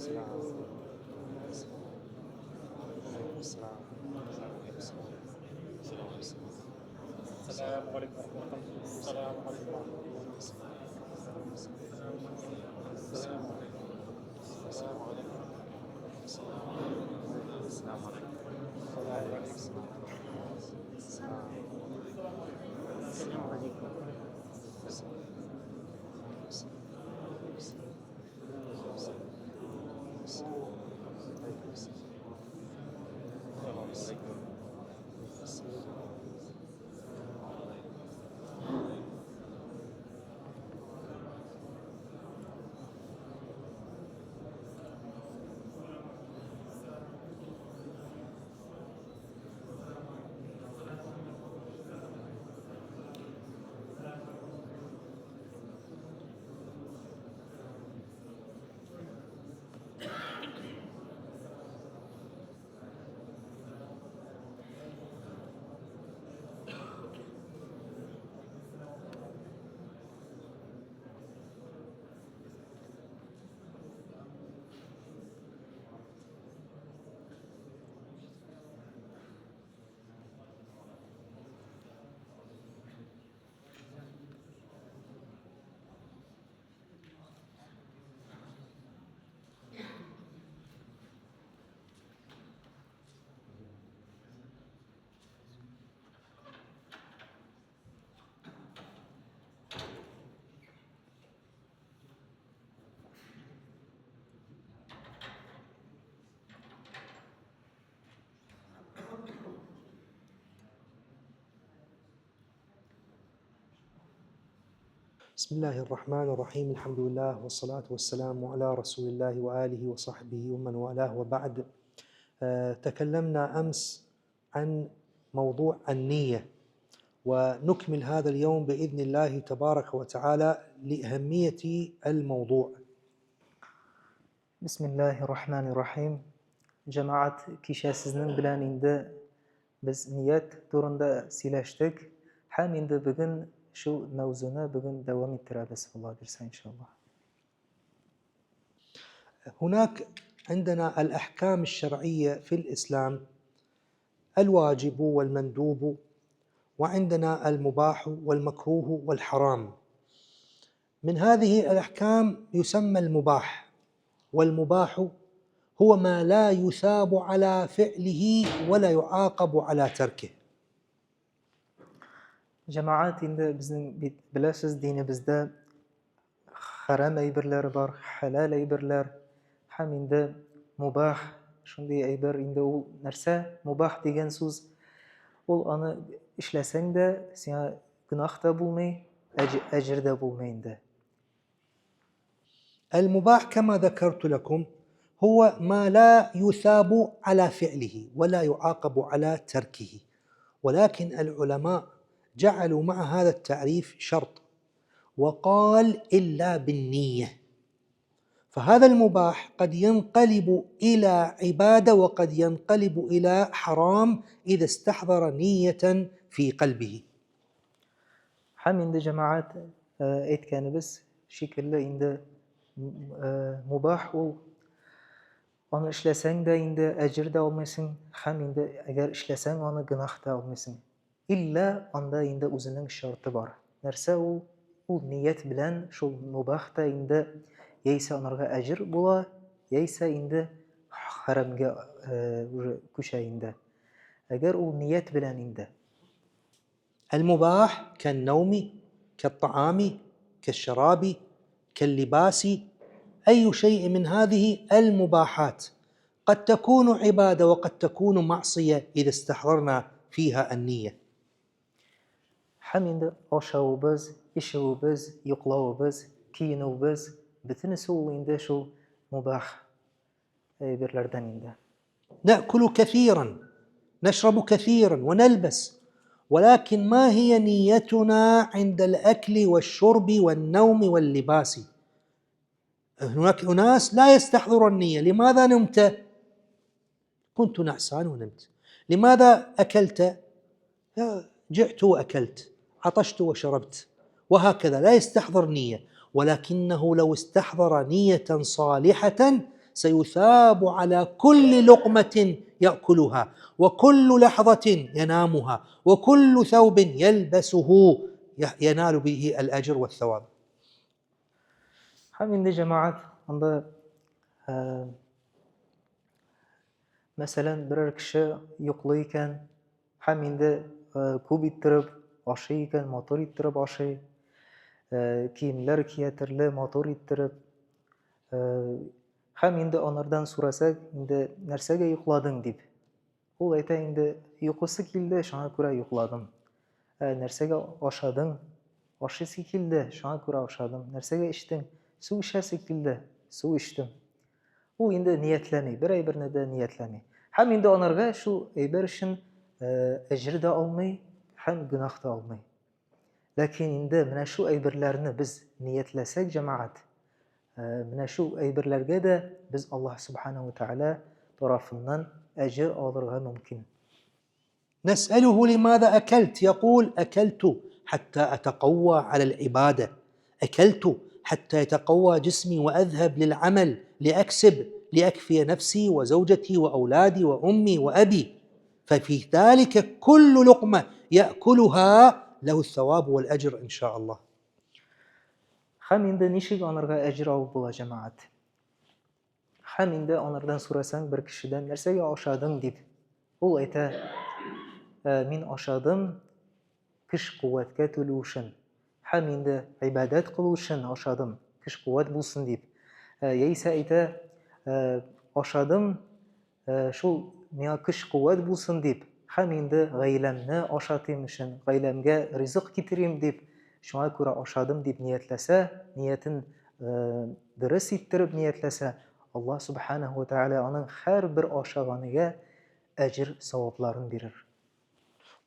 السلام عليكم ورحمة الله. السلام عليكم ورحمة الله. السلام عليكم. السلام عليكم. السلام عليكم. السلام عليكم. بسم الله الرحمن الرحيم. الحمد لله والصلاة والسلام على رسول الله وآله وصحبه ومن والاه، وبعد. تكلمنا أمس عن موضوع النية، ونكمل هذا اليوم بإذن الله تبارك وتعالى لأهمية الموضوع. بسم الله الرحمن الرحيم. Җәмәгать, кичә сезнең белән инде без ният турында сөйләштек һәм инде бүген шул мавзуны бүген дәвам иттерәбез, Алла бирсә, иншалла. هناك عندنا الأحكام الشرعية في الإسلام، الواجب والمندوب، وعندنا المباح والمكروه والحرام. من هذه الأحكام يسمى المباح، والمباح هو ما لا يثاب على فعله ولا يعاقب على تركه. Җәмәгать, инде безнең бит беләсез, динебездә хәрам әйберләр бар, хәләл әйберләр һәм инде мубах шундый әйбер. Инде ул нәрсә? Мубах дигән сүз ул аны эшләсәң дә сиңа гөнаһ та булмый, әҗер дә булмый инде. المباح كما ذكرت لكم هو ما لا يثاب على فعله ولا يعاقب على تركه، ولكن العلماء جعلوا مع هذا التعريف شرط وقال إلا بالنية. فهذا المباح قد ينقلب إلى عبادة وقد ينقلب إلى حرام إذا استحضر نية في قلبه. Һәм инде, җәмәгать, әйткәнебез шикелле инде мубах ул аны эшләсәң дә инде әҗер дә алмыйсың, һәм инде әгәр эшләсәң аны гөнаһ та алмыйсың. Иллә анда инде үзенең шарты бар. Нәрсә ул? Ул ният белән шул мубах та инде яисә анарга әҗер була, яисә инде хәрамгә уже күчә инде. Әгәр ул ният белән инде. المباح كالنوم، كالطعام، كالشراب، كاللباس، أي شيء من هذه المباحات قد تكون عبادة وقد تكون معصية إذا استحضرنا فيها النية. Һәм инде ашавыбыз, эчүебез, йоклавыбыз, киенүебез, бөтенесе ул инде шул мубах әйберләрдән инде. نأكل كثيرا، نشرب كثيرا، ونلبس، ولكن ما هي نيتنا عند الأكل والشرب والنوم واللباس؟ هناك أناس لا يستحضر النية. لماذا نمت؟ كنت نعسان ونمت. لماذا أكلت؟ جعت وأكلت، عطشت وشربت، وهكذا لا يستحضر نية. ولكنه لو استحضر نية صالحة سيثاب على كل لقمة يأكلها، وكل لحظة ينامها، وكل ثوب يلبسه ينال به الأجر والثواب. Һәм инде, җәмәгать, анда мәсәлән, берәр кеше йоклый икән һәм инде күп иттереп ашый икән, матур иттереп ашый, киемнәр кия төрле матур иттереп. Һәм инде анардан сорасак, инде нәрсәгә йокладың дип. Ул әйтә инде, йокысы килде, шуңа күрә йокладым. Ә нәрсәгә ашадың? Ашыйсы килде, шуңа күрә ашадым. Нәрсәгә эчтең? Су эчәсе килде, су эчтем. Ул инде ниятләми, бер әйберне дә ниятләми. Һәм инде анарга шул әйбер өчен әҗер дә алмый һәм гөнаһ та алмый. Ләкин инде менә шул әйберләрне без ниятләсәк, җәмәгать, менә шул әйберләргә дә без Аллаһ Субханаһу ва Тааля тарафыннан әҗер алырга мөмкин. نسأله لماذا أكلت؟ يقول أكلت حتى أتقوى على العبادة، أكلت حتى يتقوى جسمي وأذهب للعمل لأكسب لأكفي نفسي وزوجتي وأولادي وأمي وأبي. ففي ذلك كل لقمة يأكلها له الثواب والأجر إن شاء الله. Һәм инде ничек анарга әҗер алып була, җәмәгать? Һәм инде анардан сорасаң бер кешедән, нәрсәгә ашадың дип, ул әйтә, мин ашадым көч куәткә түлү өчен. Һәм инде гыйбадәт кылу өчен ашадым, көч куәт булсын дип. Яисә әйтә, ашадым шул миңа көч куәт булсын дип, һәм инде гаиләмне ашатыйм өчен, гаиләмгә ризык китерим дип, шуңа күрә ашадым дип ниятләсә, ниятен дөрес иттереп ниятләсә, Аллаһ Субханаһу ва Тааля аның һәрбер ашаганыга әҗер савапларын бирер.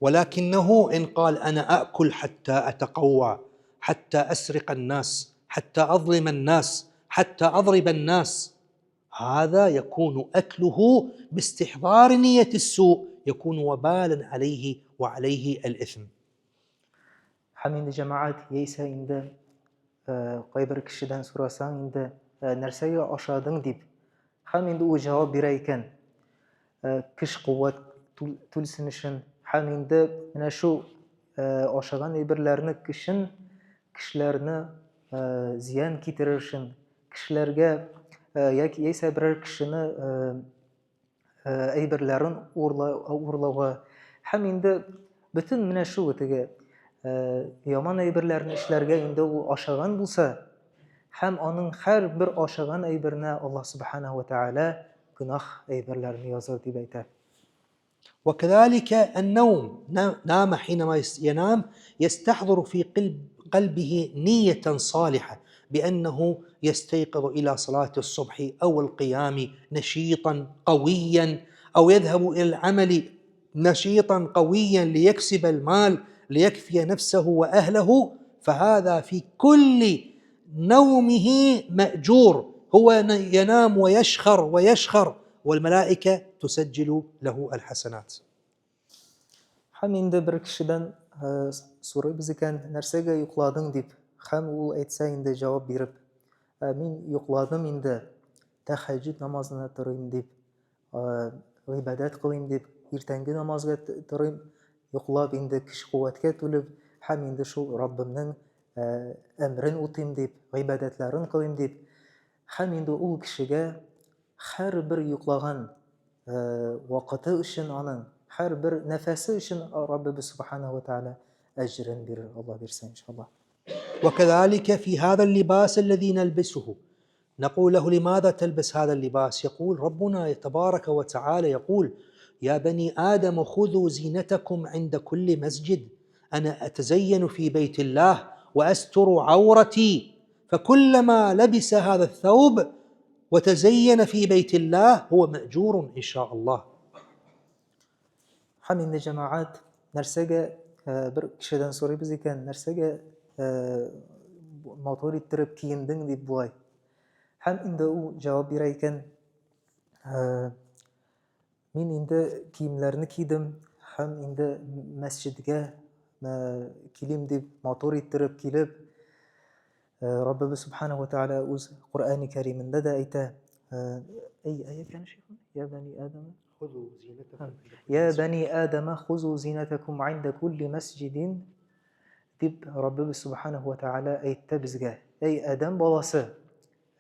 ولكنه إن قال أنا أكل حتى أتقوى، حتى أسرق الناس، حتى أظلم الناس، حتى أضرب الناس، هذا يكون أكله باستحضار نية السوء، يكون وبالا عليه وعليه الإثم. Һәм инде, җәмәгать, яисә инде кайбер кешедән сорасаң инде, нәрсәгә ашадың дип, һәм инде ул җавап бирә икән, көч куәт түлсен өчен, һәм инде менә шул ашаган әйберләрне көчен кешеләрне зыян китерер өчен, кешеләргә яки яисә берәр кешене әйберләрен урлауга һәм инде бөтен менә шул теге яман әйберләрне эшләргә инде ул ашаган булса, һәм аның һәрбер ашаган әйберенә Аллаһ Субханаһу ва Тааля гөнаһ әйберләрен языр дип әйтә. وكذلك النوم، نام، حينما ينام يستحضر في قلبه نية صالحة بأنه يستيقظ إلى صلاة الصبح أو القيام نشيطا قويا، أو يذهب إلى العمل نشيطا قويا ليكسب المال ليكفي نفسه وأهله، فهذا في كل نومه مأجور. هو ينام ويشخر ويشخر والملائكة تسجل له الحسنات. Һәм инде бер кешедән сорыйбыз икән, нәрсәгә йокладың дип, һәм ул әйтсә инде җавап биреп, мин йокладым инде тәһәҗҗүд намазына торыйм дип, гыйбадәт кылыйм дип, иртәнге намазга торыйм, йоклап инде көч куәткә түлеп, һәм инде шул Раббымның әмрен үтим дип, гыйбадәтләрен кылыйм дип, һәм инде ул кешегә һәрбер йоклаган вакыты өчен, аның һәрбер нәфәсе өчен Раббыбыз Субханаһу ва Тааля әҗрен бирер, Алла бирсә, иншалла. وكذلك في هذا اللباس الذي نلبسه، نقول له لماذا تلبس هذا اللباس؟ يقول ربنا تبارك وتعالى يقول: يا بني آدم خذوا زينتكم عند كل مسجد. أنا أتزين في بيت الله وأستر عورتي، فكلما لبس هذا الثوب وتزين في بيت الله هو مأجور إن شاء الله. Һәм инде, җәмәгать, нәрсәгә бер кешедән сорыйбыз икән, нәрсәгә матур иттереп киендең дип болай. Һәм инде ул җавап бирә икән, мин инде киемнәрне кидем һәм инде мәсҗидгә килим дип матур иттереп килеп, Раббыбыз Субханаһу ва Тааля үз Коръәни Кәримендә дә әйтә, أي آية كان شيخنا؟ يا بني آدم خذوا زينتكم. يا بني آدم خذوا زينتكم عند كل مسجد дип Раббыбыз Субханаһу ва Тааля әйтте безгә. Эй адәм баласы,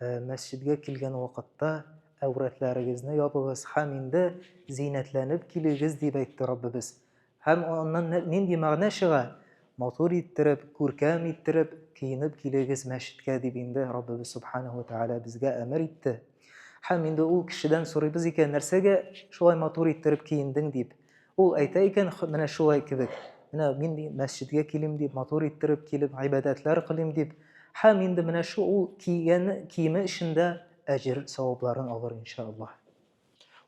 мәсҗидгә килгән вакытта әүрәтләрегезне ябыгыз һәм инде зинәтләнеп килегез дип әйтте Раббыбыз. Һәм аннан нинди мәгънә чыга? Матур иттереп, күркәм иттереп киенеп килегез мәчеткә дип инде Раббыбыз Субханаһу ва Тааля безгә әмер итте. Һәм инде ул кешедән сорыйбыз икән, нәрсәгә шулай матур иттереп киендең дип. Ул әйтә икән, менә шулай кебек. Менә мин мәсҗидгә килим дип, матур иттереп килеп, гыйбадәтләр кылыйм дип. Һәм инде менә шу ул кигән киеме эчендә әҗер савапларын алыр иншаллаһ.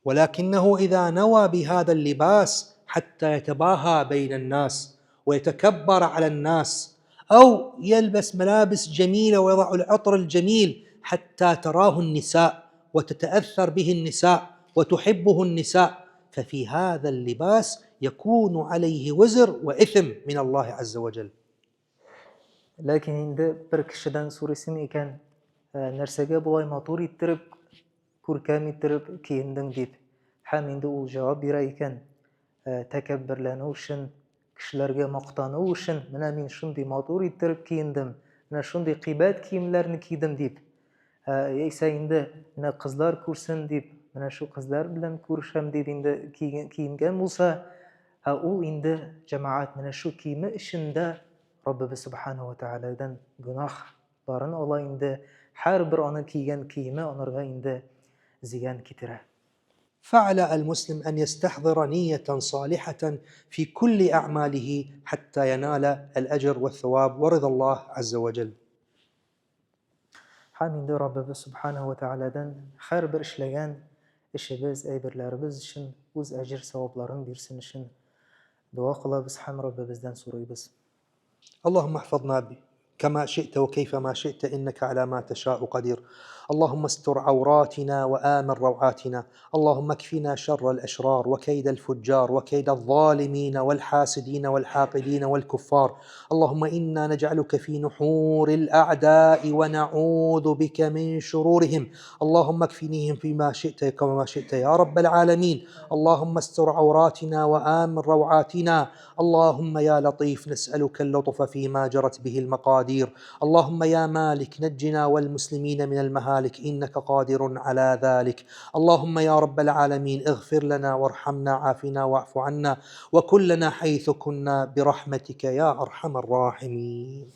ولكنه إذا نوى بهذا اللباس حتى يتباهى بين الناس ويتكبر على الناس، أو يلبس ملابس جميلة ويضع العطر الجميل حتى تراه النساء وتتأثر به النساء وتحبه النساء، ففي هذا اللباس يكون عليه وزر وإثم من الله عز وجل. Ләкин инде бер кешедән сорыйсың икән, нәрсәгә болай матур иттереп, күркәм иттереп киендең дип. Һәм инде ул җавап бирә икән, тәкәбберләнү өчен, кешеләргә мактану өчен, менә мин шундый матур иттереп киендем, менә шундый кыйбат киемнәрне кидем дип. Яисә инде менә кызлар күрсен дип, менә шу кызлар белән күрешәм дип инде киенгән булса, ул инде җәмәгать менә шу киеме эчендә Раббыбыз Субханаһу ва Тааладан гөнаһларын ала инде, һәрбер аны кигән киеме анарга инде зыян китерә. فعلى المسلم أن يستحضر نية صالحة في كل أعماله حتى ينال الأجر والثواب ورضا الله عز وجل. Һәм инде Раббыбыз Субханаһу ва Тааладан һәрбер эшләгән эшебез, әйберләребез өчен үз әҗер савапларын бирсен өчен дога кылабыз һәм Раббыбыздан сорыйбыз. اللهم احفظنا كما شئت وكيفما شئت إنك على ما تشاء قدير. اللهم استر عوراتنا وآمن روعاتنا. اللهم اكفنا شر الأشرار وكيد الفجار وكيد الظالمين والحاسدين والحاقدين والكفار. اللهم إنا نجعلك في نحور الأعداء ونعوذ بك من شرورهم. اللهم اكفنيهم فيما شئت كما شئت يا رب العالمين. اللهم استر عوراتنا وآمن روعاتنا. اللهم يا لطيف نسألك اللطف فيما جرت به المقادير. اللهم يا مالك نجنا والمسلمين من المهالك إنك قادر على ذلك. اللهم يا رب العالمين اغفر لنا وارحمنا عافنا واعف عنا وكلنا حيث كنا برحمتك يا أرحم الراحمين.